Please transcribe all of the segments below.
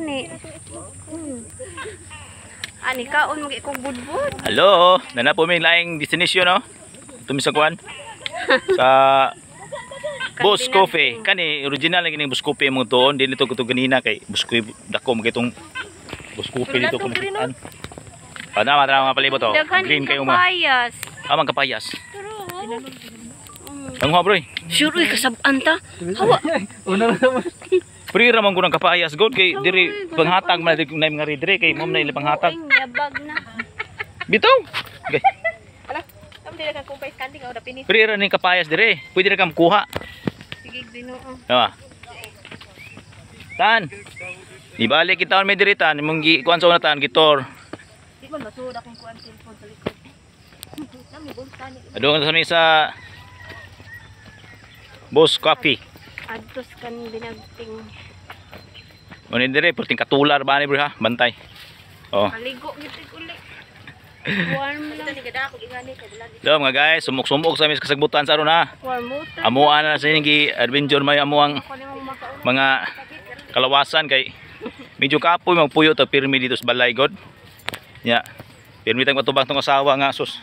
Gani. Ani kaon mag ikong budbud. Hello, nana po may laing destination, no? Tumi sa kuan. Sa Boss Coffee. Kani original lagi ning Boss Coffee mong tuon, dili to kuto ganina kay Boss Coffee dako mo kitong Boss Coffee dito kung nakitaan. Pana matra mga palibot oh. Daghan Green kayo ma. Kapayas. Amang kapayas. Ang bro. Sure uy kasab-an ta. Hawa. Free ra man ko ng kapayas god kay diri panghatag man diri na mga diri kay mo na ila panghatag. Uy, yabag na. Bitaw. Okay. Ala, am dili ka kumpay standing aw da pinis. Free ra ning kapayas diri. Pwede ra ka makuha. Sige Ginoo. Diba? Tan. Ibalik kita may diri tan imong gi kuan sa una tan gitor. Di man masuod akong kuan cellphone sa likod. Nami bulsa ni. Adungan sa mi sa Boss Coffee. Adtos kan binagting. Mo ni diri perting katular ba ni bro ha? Bantay. Oh. Kaligo gid uli. Warm Ito lang. ni gada ako gingani kay dala. Hello mga guys, sumok-sumok sa mi sa kasagbutan sa aron ha. Warm water. Amuan na sa inyong gi adventure may amuang Ako ni mong makauna. mga kalawasan kay medyo kapoy magpuyo ta pirmi dito sa balay god. Nya. Pirmi tang matubang tong asawa nga sus.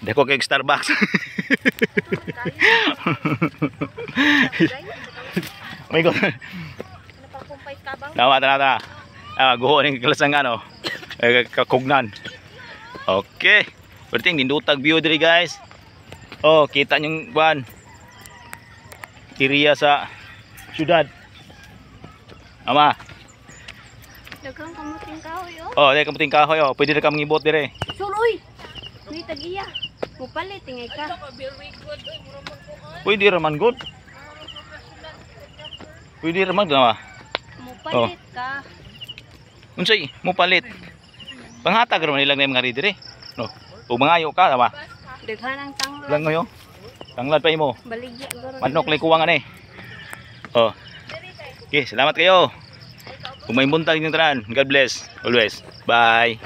Dako kay Starbucks. Oh my God. Ano pa kumpay kabaw? Tama, tama, tama. Ah, guho ning kalasangan oh. Eh, kakugnan. Okay. Perting nindutag view diri guys. Oh, kita nyong kuan. Area sa syudad. Ama. Daghang kamuting kahoy oh. Oh, dai kamuting kahoy oh. Pwede ra ka mangibot dire. Suroy. May tag-iya. Mupalit tingay ka. Pwede ra man good. Pwede ra man gama. Mupalit ka. Unsay mo palit? Panghatag ra man ilang na mga dire. No. Ug mangayo ka, tama. Daghan ang tanglad. Lang ngayo. Tanglad pa imo. Baligya garo. Manok lay kuwang ani. Oh. Okay, salamat kayo. Kung may buntag inyong tanan, God bless always. Bye.